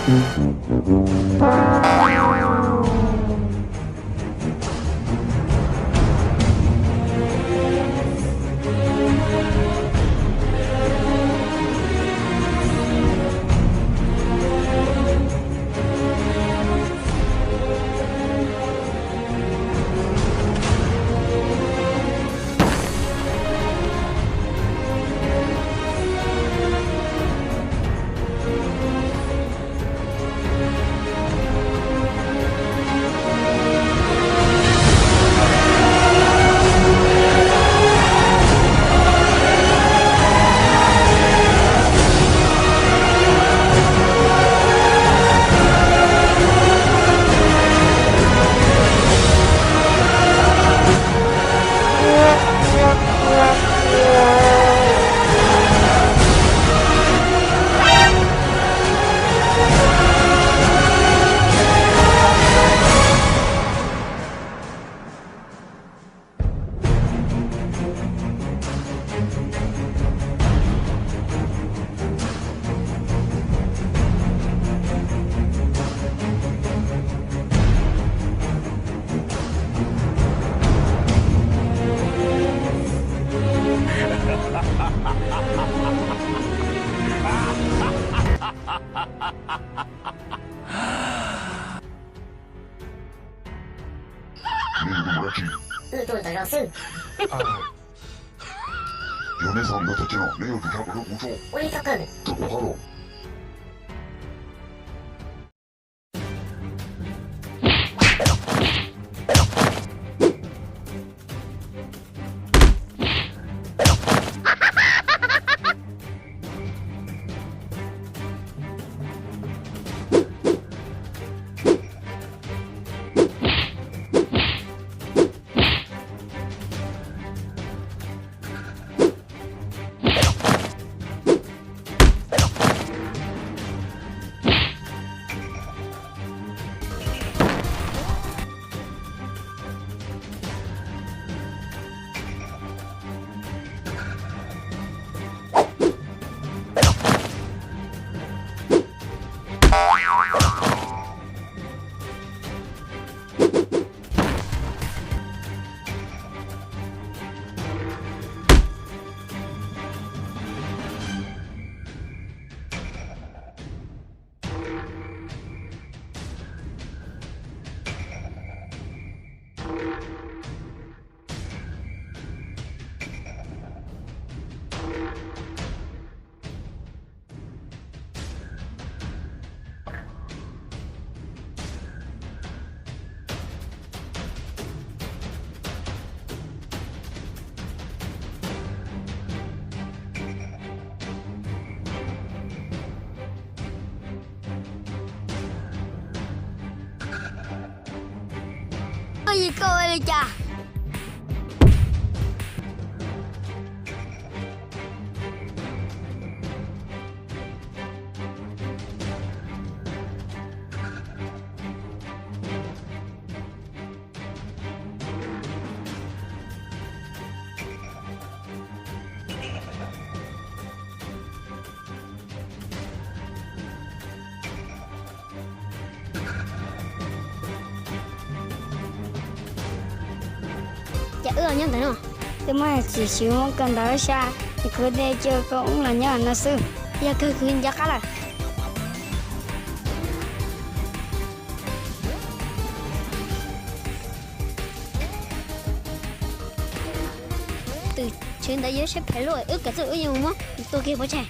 Nej yuav ua dab tsi? Wb tuaj ntawm no xwb. Yog neb xav li no tag ces no neb yuav tsum tsa kom rau kuv tso. Ua li tau kawg. Rau kuv qab los. Koj yog koj ua li cas? Ces wb los nyob ntawm no. Twb muaj tsis siv muab kawg ntawd xya, es khwv tej cia koj wb los nyob no xwb. Yog kawg khwv nco qab lawm. Tus tswv ntawd yog siab phem luaj, wb kawm txuj wb yuav mus muab tua kiag pov tseg.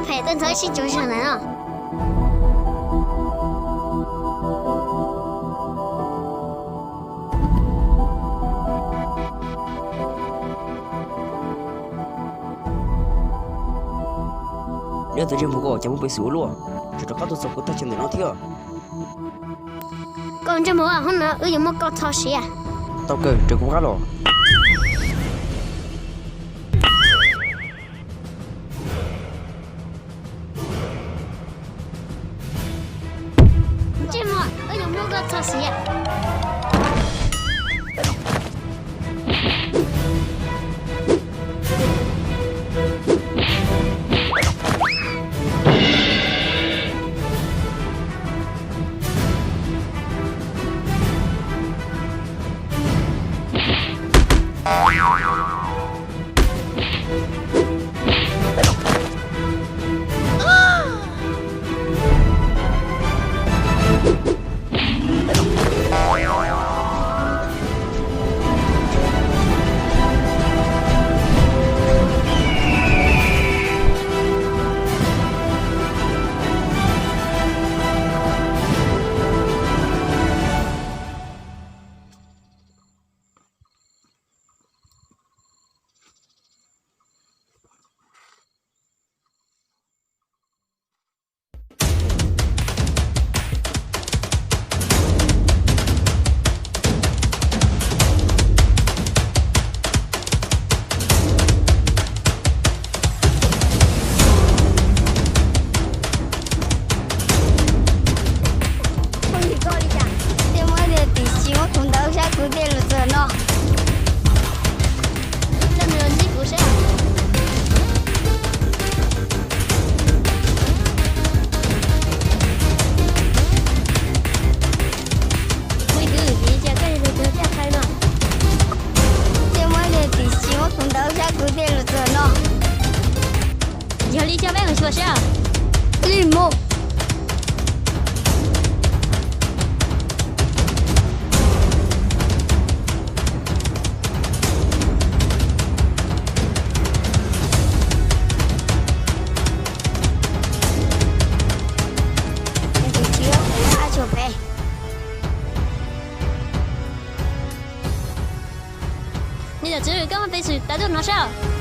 Phem tej ntxhov sib tsuas zog ntawm no. Neb tus ntsej muag ko cas muaj peev xwm ua luaj, tseem rov qab tuaj txog kuv thaj chaw ntawm no thiab. Koj ntsej muag, hnub no wb yuav muab koj txhom siav. Tau kawg, raws kuv qab los. Ntsej muag, wb yuav muab koj txhom siav. Phooj ywg, koj li cas? Tej muab tias tsis muab tus ntawd saib kuv tej lus txog no. Coj nws los ntsib kuv saib. Phooj ywg, vim li cas koj yuav tus twg thiaj qhia no? Tej muab tias tsis muab tus ntawd saib kuv tej lus txog no. Yog li coj peb mus xyuas saib. Li mus. Nej cov tswv, koj muaj peev xwm tawm tuaj no saib.